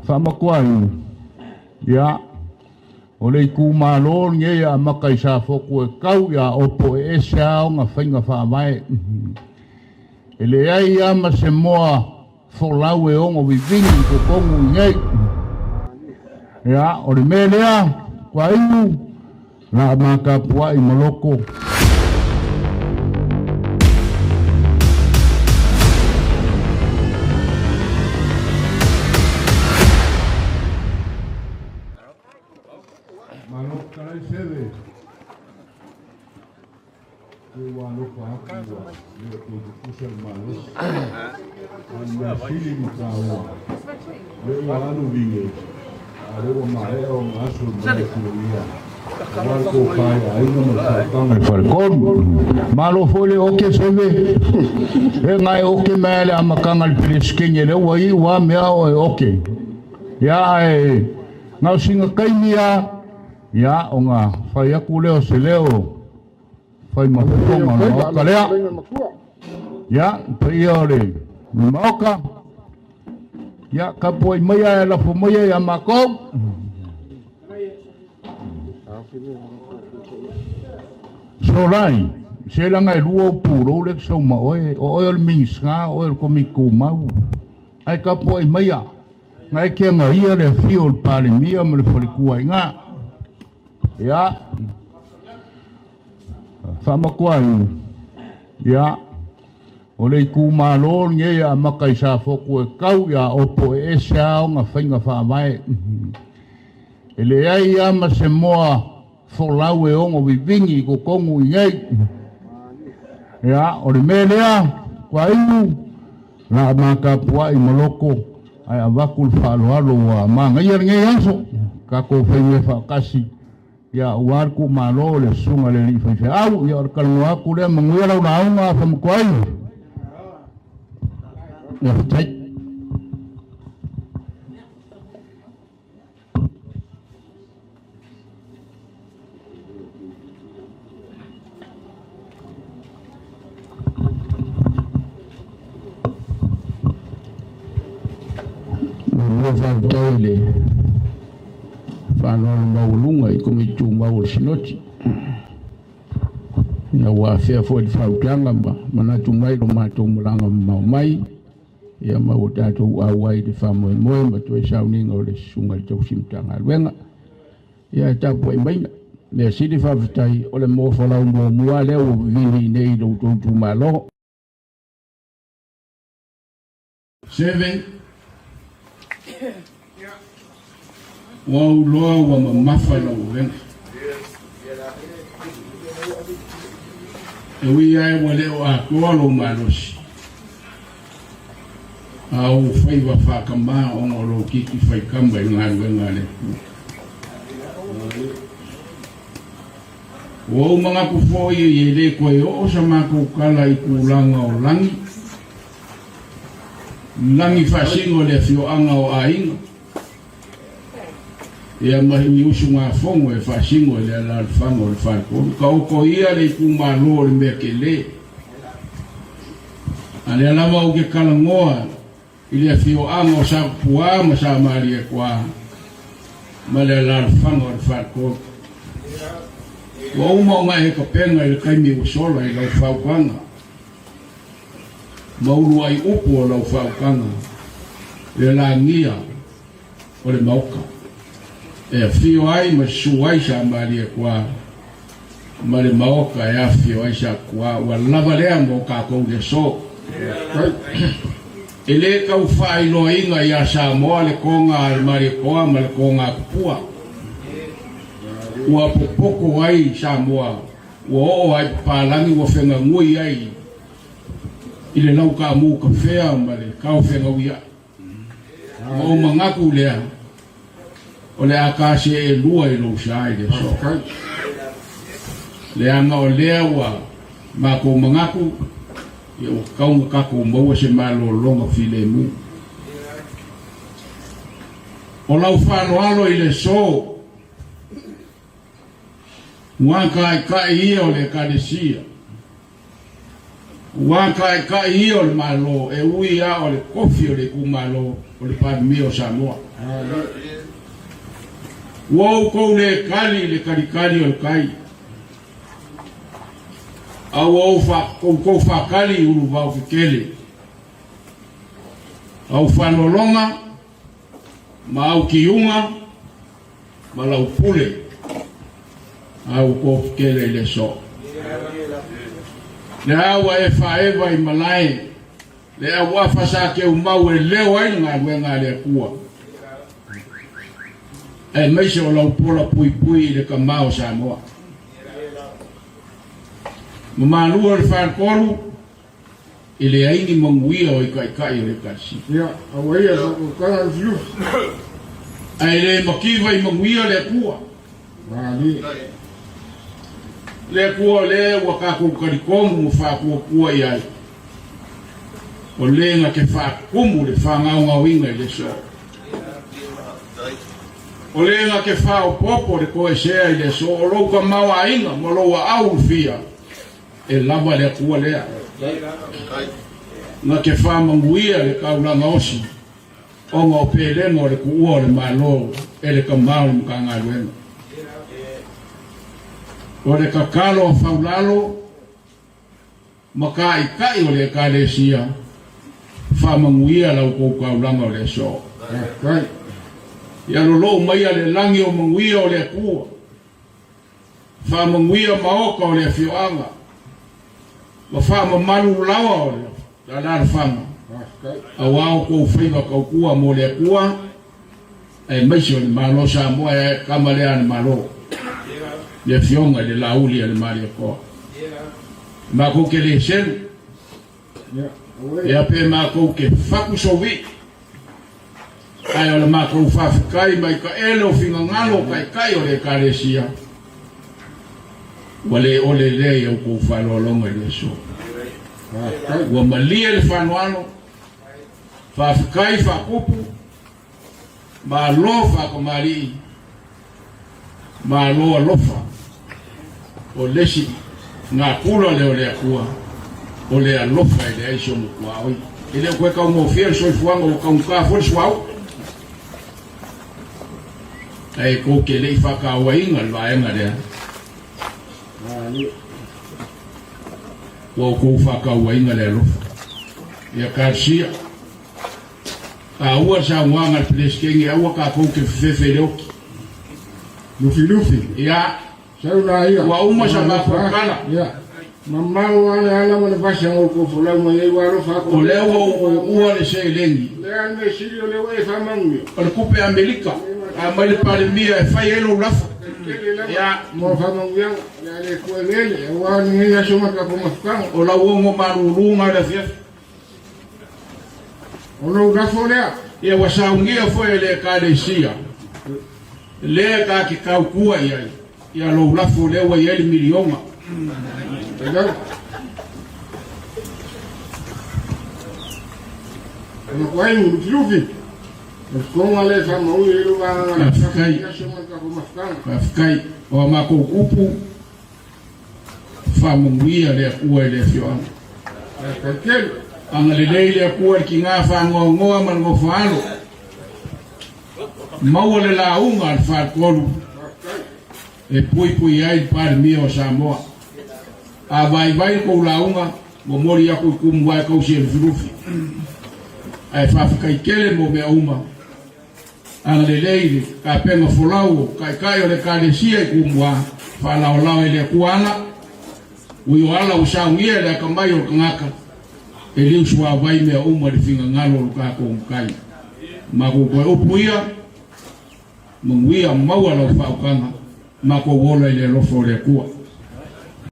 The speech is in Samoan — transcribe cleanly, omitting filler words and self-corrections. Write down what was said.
Faamakuai, ia, o le itumalo lenei e amata i Safotu e tau ia Opo e ese lava ona faiga faavae. E leai lava ma se moa folau e ono vivini i totonu i inei. Ia, o le mea lea, Tuaimu, la ma tapuai ma loko. Malo fetalai Seve. Te ua alofa atu ua le o toe tutusa le malosi. A o le mea sili ma taua, lea ua alu vine, a o lea ua maea ona aso i le mea aua le tofa i aiga ma le faautaga i Faletolu. Malo foi le oke Seve. E na e oke mai lava i le amataga i le Peresetene lea ua iu lava mea o e oke. Ia ae na o sina taimi lava, ia ona fai atu lea o se leo fai ma fofoga o le Maota lea. Ia, le paia o le Maota, ia tapuai maia ae lafo maia ia matou. Solai, se leaga e lua ou pulou lea e te sau ma oe, o oe o le Minisita, o oe o le Komiti Tumau. Ae tapuai maia, na e te agaia le afio o le Palemia ma le faletua i ina. Ia, faamatuai, ia, o le itumalo lenei e amata i Safotu e tau ia Opo e ese lava ona faiga faavae. E leai lava ma se moa folau e ono vivini i totonu i inei. Ia, o le mea lea, Tuaimu, la ma tapuai ma loko ae avatu le faaaloalo ua manaia lenei aso, tatou fai mea faatasi, ia aua le tuumalo o le susuga i le alii faifeau. Ia o le talanoa atu lea, manuia lau lauga Faamatuai. Faafetai. Muamua faafetai i le faaaloalo maualuga i Komiti Tumau o le Sinoti ina ua afea foi le fautuaga ma manatu mai lo matou malaga mamao mai. Ia ma ua tatou auai i le faamoemoe ma toe sauniga o le Susuga i le Tausi Matagaluega. Ia e tapuai maia. Mea sili faafetai o le moafolau muamua lea ua vivini i nei i lo outou itumalo. Seve, Ua ou iloa ua mamafa lau avega. E ui ae ua le o atoa lou malosi, a ou faiva faakama ona o lou kiki faikama i galuega a le Atua. Ua ou manatu foi e le toe oo sa matou tala i tulaga o lagi, lagi faasino i le afioaga o aiga, ia ma ni usugafono e faasino i le alaalafaga o le faletolu. Taoto ia le itumalo o le mea tele. A lea lava ou te talanoa i le afioaga o Sapupuā ma Samalietoa ma le alaalafaga o le faletolu. Ua uma ona e tapena i le taimi ua sola i lau fautuaga. Ma uluai upu o lau faautaga le lagia o le maota e afio ai ma susu ai sa Malietoa ma le maota e afio ai sa Kua. Ua lava lea mo tatou i le aso. E le tau faailoaina ia Samoa le toga a le Malietoa ma le toga a Tupua. Ua popoto ai Samoa Ua oo lava i papalagi ua fegaugui ai i le lau kaamu kafea ma le kao fegauiaʻi. Ua ou manatu lea, o le a taseelua i lou sa i le aso. Leaga o lea ua matou manatu, ia ua tatau ona tatou maua se malologa filemu. O lau faaaloalo i le aso, Ua taitai ia o le Ekalesia. Ua taitai ia o le Malo e ui lava o le kofi o le itumalo o le Palemia o Samoa. Ua outou le tali i le talitali o le tai, a ua outou faatali i uluvao tetele, au faalologa ma au tiuga ma lau pule a ua tofu tele i le aso. Le a ua e faaeva i malae le auafa sa teumau e leo ai le galuega a le Atua, aemaise o lau pola puipui i le tama o Samoa. Ma malua o le faletolu, E leai ni manuia o Taitai o le Ekalesia. Ia, aua ia faatautaga lufilufi. Ae le mativa i manuia le Atua. Malie. Le Atua o lea ua tatou talitonu ma faatuatua i ai, o le na te faatumu le faagaogaoina i le aso. O le na te faaopoopo le toesea i le aso, o lou tamaoaiga ma lou aau ulufia. E lava le Atua lea. Na te faamanuia le taulaga osi ona o pelega o le tuua o le Malo e le tama o le Matagaluega. O le tatalo a Faulalo ma Taitai o le Ekalesia, faamanuia la outou taulaga o le aso. Ia lolou maia le lagi o manuia o le Atua. Faamanuia maota o le afioaga ma faamamalu laoa o le alaalafaga aua outou faiva tautua mo le Atua aemaise o le Malo Samoa e kama lea a le Malo, le Afioga i le Laauli a le Malietoa. Matou te le selu, ia pe matou te fatu sou vii, ae o le matou faafetai mai ka ele o finagalo o taitai o le Ekalesia, ua le ole lea i outou faaaloaloga i le aso. Ua malie le faanoano, faafetai faapupu, malo faatamalii, malo alofa. O le isi natura lea o le Atua, o le alofa e leai se ona tuaoi. E le o toe taugofie le soifuaga, ua taugata foi le suauu. Ae tou te le i faatauaina le vaega lea, ua outou faatauaina le alofa. Ia talosia, taua le saunoaga a le Peresetene, aua tatou te fefefe i le oti. Lufilufi. Ia. Sau la ia. Ua uma sa matou tala. Ia. Mamao lava le ala ma le vasa na outou folau mai ai, ua alofa atu. O lea ua ou uua le seleni. O le a le mea sili o lea ua e faamanuia. O le tupe Amerika. A aumai le Palemia e fai ai lou lafo. Tele lava. Ia. Mo faamanuiaga. O le a le Atua eleele, aua lenei aso ma tatou mafutaga. O lau ogo malulu na i le afiafi. O lou lafo lea. Ia ua saunia foi e le Ekalesia lea ta te tautua i ai, ia lou lafo lea ua i ai le miliona. Hello. Ona koe i lufilufi. O le konga le whamaui e lo vanga la Faafetai. aso ma tatou mafutaga. Faafetai. O a matou upu, Faamanuia le Atua i le afioaga. Agalelei le Atua i le tiga faanoanoa ma le nofoalo. Maua le lauga a le Faletolu e puipui ai le Palemia o Samoa. A vaivai le tou lauga, momoli aku i Tumuae tausi e Lufilufi. Ae faafetai tele mo mea uma. Agalelei le tapena folau o Taitai o le Ekalesia i Tumua, faalaolao e le Atua ala, ui o ala ua saunia e le atamai o le tagata, e liu suavai mea uma i le finagalo o lo tatou Matai. Matou toe upu ia, manuia maua lau faautaga, matou ola i le alofa o le Atua.